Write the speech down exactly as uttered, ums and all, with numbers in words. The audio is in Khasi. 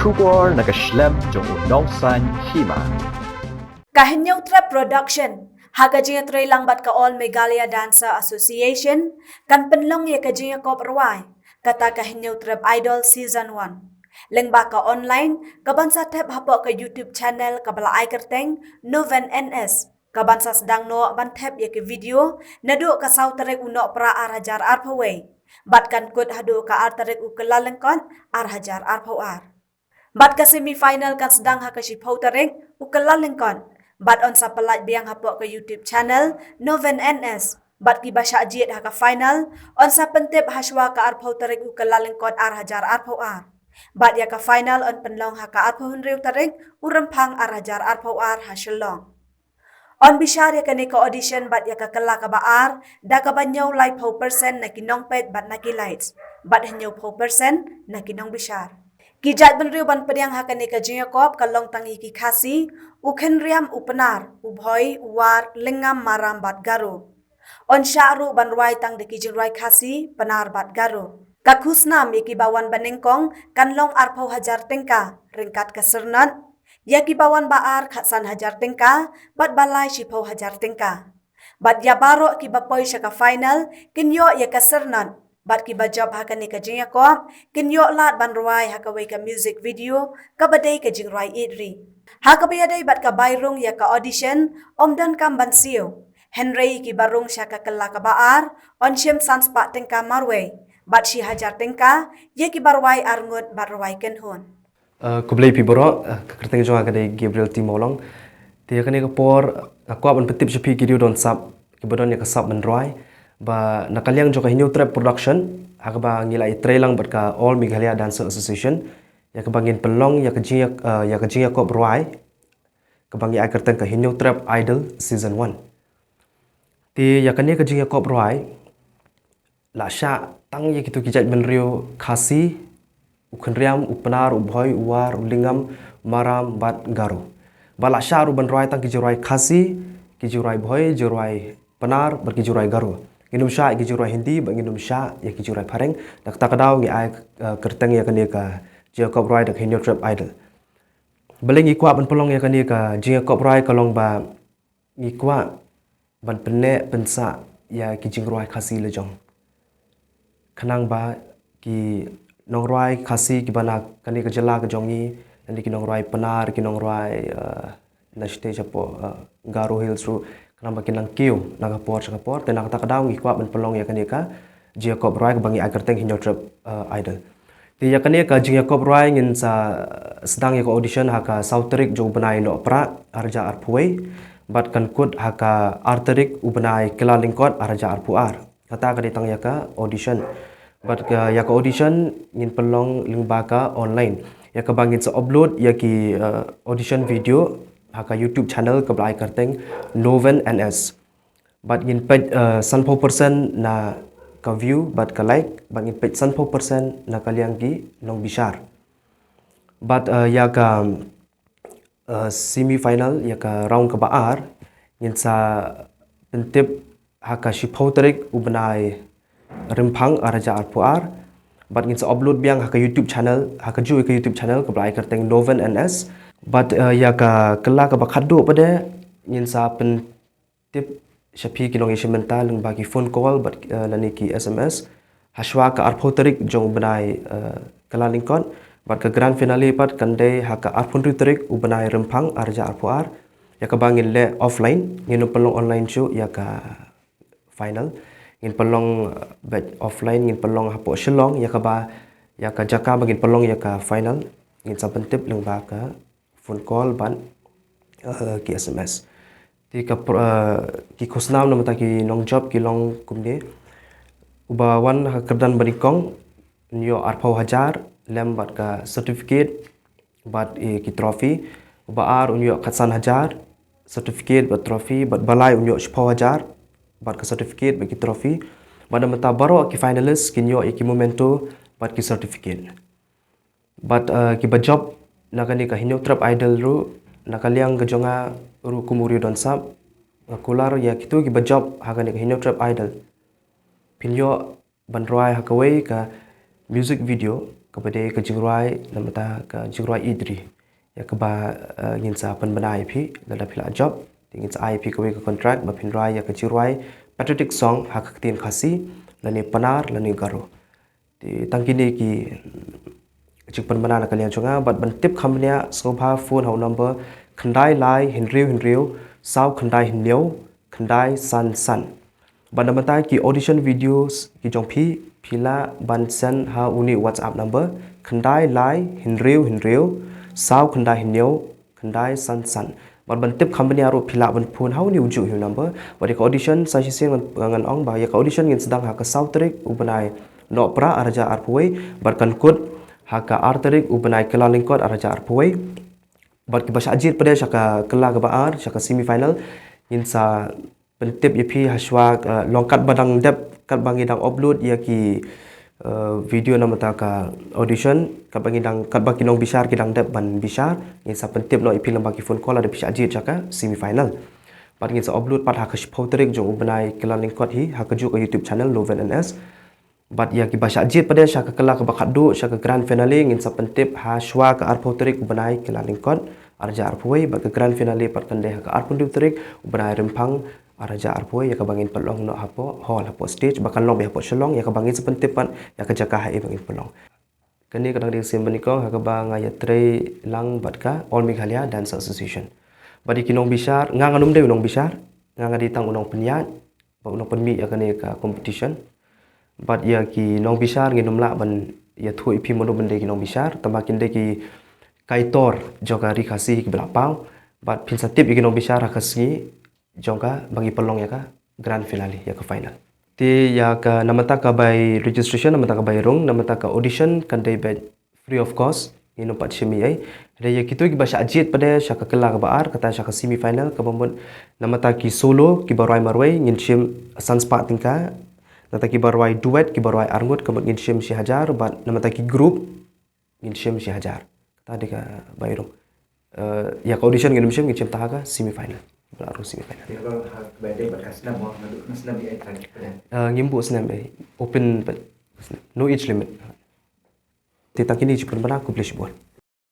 Khubor na ka shlem jong u nongsan hima. Ka Hynñiewtrep Production ha ka jingïatreilang bad ka All Meghalaya Dancer Association kan pynlong ïa ka jingïakop rwai kata ka Hynñiewtrep Idol Season one lyngba ka online, ka ban sa thep hapoh ka YouTube channel kaba la ai kyrteng Noven N S, ka ban sa sdang noh ban thep ïa ki video naduh ka saw tarik u Nohprah ar hajar arphew wei bad kan kut haduh ka ar tarik u Kyllalyngkot ar hajar arphew ar. Bad ka semi final kan sdang ha ka shiphew tarik u Kyllalyngkot bad yn sa pyllait biang hapoh ka YouTube channel Noven N S. Bad kiba shah jied ha ka final yn sa pyntip ha shwa ka arphew tarik u Kyllalyngkot ar hajar arphew ar. Bad ïa ka final yn pynlong ha ka arphew hynriew tarik u Rymphang ar hajar arphew ar ha Shillong. Yn bishar ïa kane ka audition bad ïa ka kylla kaba ar da kaba hynñiew laiphew percent na ki nongpeit bad na ki lights bad hynñiewphew percent na ki nongbishar. Ki jait bynriew ban pdiang ha kane ka jingïakop ka long tang ïa ki Khasi, u Khynriam, u Pnar, u Bhoi, u War, Lyngngam, Maram bad Garo. Yn shah ruh ban rwai tang da ki jingrwai Khasi, Pnar bad Garo. Ka khusnam ïa kiba wan banyngkong kan long arphew hajar tyngka ryngkat ka syrnod, ïa kiba wan ba ar khatsan hajar tyngka bad ba lai shiphew hajar tyngka. Bad ïa baroh kiba poi sha ka final kin ïoh ïa ka syrnod, bad kiba jop ha kane ka jingïakop kin ïoh lad ban rwai ha kawei ka music video kaba dei ka jingrwai ïeit ri. Ha kaba ïadei bad ka bai rung ïa ka audition ym donkam ban siew. Hynrei kiba rung sha ka kylla kaba ar yn shim san spah tyngka marwei bad shi hajar tyngka ïa kiba rwai arngut bad rwai kynhun. Uh, khublei phi baroh, uh, ka kyrteng jong nga ka dei Gabriel T Mawlong. Te ïa kane ka por, uh, nga kwah ban pyntip sha phi ki riew don sap, kiba don ïa ka sap ban rwai. Ba na ka liang jong ka Hynñiewtrep Production, ha kaba ngi la ïatreilang bad ka All Meghalaya Dancer Association, ïa kaba ngin pynlong ïa ka jingïa, uh, ïa ka jingïakop rwai, kaba ngi ai kyrteng ka Hynñiewtrep Idol Season one. Te ïa kane ka jingïakop rwai la shah tang ïa kito ki jait bynriew Khasi, u Khynriam, u Pnar, u Bhoi, u War, u Lyngngam, Maram bad Garo. Ba la shah ruh ban rwai tang ki jingrwai Khasi, ki jingrwai Bhoi, jingrwai Pnar bad ki jingrwai Garo. Ngin ym shah ïa ki jingrwai Hindi bad ngin ym shah ïa ki jingrwai Phareng. Da kata ka daw ngi ai, eh, kyrteng ïa kane ka jingïakop rwai da ka Hynñiewtrep Idol. Balei ngi kwah ban pynlong ïa kane ka jingïakop rwai ka long ba ngi kwah ban pynneh pynsah ïa ki jingrwai Khasi la jong. Khnang ba ki nongrwai Khasi kiba na kane ka jylla ka jong ngi, lane ki nongrwai Pnar, ki nongrwai, eh, na shatei shapoh, eh, Garo Hills ruh, khnang ba kin nang kiew na ka por sha ka por. Te na kata ka daw ngi kwah ban pynlong ïa kane ka jingïakop rwai kaba ngi ai kyrteng Hynñiewtrep, eh, Idol. Te ïa kane ka jingïakop rwai ngin sa sdang ïa ka audition ha ka saw tarik jong u bnai Nohprah ar hajar arphew wei bad kan kut ha ka ar tarik u bnai Kyllalyngkot ar hajar arphew ar. Kata ka dei tang ïa ka audition. Bad ka, ïa ka audition ngin pynlong lyngba ka online, ïa kaba ngin sa upload ïa ki, eh, audition video ha ka YouTube channel kaba la ai kyrteng Noven N S. Bad ngin peit, eh, sanphew percent na ka view bad ka like, bad ngin peit sanphew percent na ka liang ki nongbishar. Bad, eh, ïa ka, eh, semi final, ïa ka round kaba ar, ngin sa pyntip ha ka shiphew tarik u bnai Rymphang ar hajar arphew ar. Bad ngin sa upload biang ha ka YouTube channel, ha kajuh ïa ka YouTube channel kaba la ai kyrteng Noven N S. Bad, eh, ïa ka kylla kaba khatduh pat de ngin sa pyn tip sha phi ki nongïashim bynta lyngba ki phone call bad, eh, lane ki S M S ha shwa ka arphew tarik jong u bnai, eh, Kyllalyngkot. Bad ka grand finale pat kan dei ha ka arphew hynriew tarik u bnai Rymphang ar hajar arphew ar, ïa kaba ngin leh offline, ngin ym pynlong online shuh ïa ka final. Ngin pynlong, eh, beit offline, ngin pynlong hapoh Shillong, ïa kaba, ïa ka jaka ba ngin pynlong ïa ka final ngin sa pyntip lyngba ka phone call bad, eh, ki S M S. Te ka pr-, eh, ki khusnam na bynta ki nongjop ki long kumne. Uba wan ha ka kyrdan banyngkong un ïoh arphew hajar lem bad ka certificate bad, eh, ki trophy. Uba ar un ïoh khatsan hajar, certificate bad trophy, bad ba lai un ïoh shiphew hajar bad ka certificate bad ki trophy. Bad na bynta baroh ki finalist kin ïoh ïa ki memento bad ki certificate. Bad, eh, kiba jop na kane ka Hynñiewtrep Idol ruh, na ka liang ka jong nga ruh kum u riew don sap, nga kular ïa kito kiba jop ha kane ka Hynñiewtrep Idol. Phin ïoh ban rwai ha kawei ka music video kaba dei ka jingrwai namar ka jingrwai ïeit ri, ïa kaba, eh, ngin sa pynbna ïa phi lada phi lah jop. Te ngin sa ai ïa phi kawei ka contract ba phin rwai ïa ka jingrwai patriotic song ha ka ktien Khasi, lane Pnar lane Garo. Te tang kine ki jingpynbna na ka liang jong nga, bad ban tip kham bniah sngewbha phone ha u number khyndai lai hynriew hynriew saw khyndai hynñiew khyndai san san. Bad namar ki audition videos ki jong phi, phi lah ban send ha une u WhatsApp number khyndai lai hynriew hynriew saw khyndai hynñiew khyndai san san. Bad ban tip kham bniah ruh phi lah ban phone ha une u juh hi u number. Bad ïa ka audition sa shisien ngan, ngan ong ba ïa ka audition ngin sdang ha ka saw tarik u bnai Nohprah ar hajar arphew wei, bad kan kut ha ka ar tarik u bnai Kyllalyngkot ar hajar arphew wei. Bad kiba shah jied pat de sha ka kylla kaba ar, sha ka semi final, ngin sa pyntip ïa phi ha shuwa, eh, long katba dang dep, katba ngi dang upload ïa ki, eh, video namar ka audition, katba ngi dang, katba ki nongbishar ki dang dep ban bishar, ngin sa pyntip noh ïa phi lyngba ki phone call lada phi shah jied sha ka semi final. Bad ngin sa upload pat ha ka shiphew tarik jong u bnai Kyllalyngkot hi, ha ka juh ka YouTube channel Loven N S. Bad ïa kiba shah jied pat de sha ka kylla kaba khatduh, sha ka grand finale, ngin sa pyntip ha shuwa ka arphew tarik u bnai Kyllalyngkot ar hajar arphew wei, bad ka grand finale pat kan dei ha ka arphew hynriew tarik u bnai Rymphang ar hajar arphew wei, ïa kaba ngin pynlong noh hapoh hall, hapoh stage, ba kan long beit hapoh Shillong, ïa kaba ngin sa pyntip pat ïa ka jaka ha ïa ba ngin pynlong. Kane ka dang dei ka sien ba nyngkong ha kaba nga ïatrei lang bad ka All Meghalaya Dance Association. Bad ïa ki nongbishar, nga ngam dei u nongbishar, nga nga dei tang u nongpynïaid bad u nongpynmih ïa kane ka competition. Bad ïa ki nongbishar ngin ym lah ban ïathuh ïa phi mano ban dei ki nongbishar, tangba kin dei ki kaitor jong ka Ri Khasi kiba la paw, bad phin sa tip ïa ki nongbishar ha ka sngi jong ka ba ngi pynlong ïa ka grand finale, ïa ka final. Te ïa ka namar ka bai registration, namar ka bai rung, namar ka audition kan dei beit free of cost, ngin ym pat shim ei ei. Hynrei ïa kito kiba shah jied pat de sha ka kylla kaba ar, kata sha ka semi final, kaba mut namar ki solo kiba rwai marwei ngin shim san spah tyngka, namar kiba rwai duet, kiba rwai arngut, kaba mut ngin shim shi hajar, bad namar ki group ngin shim shi hajar. Kata dei ka bai rung. Eh, ïa ka audition ngin ym shim, ngin shim tang ha ka semi final. Ba la rung semi final. Ïa ka ha ka bai dei bad ka snem mo, naduh ka snem ïa ka. Eh, ngim buh snem ei. Open bad no age limit. Te tang kine jingpynbna, khublei shibun.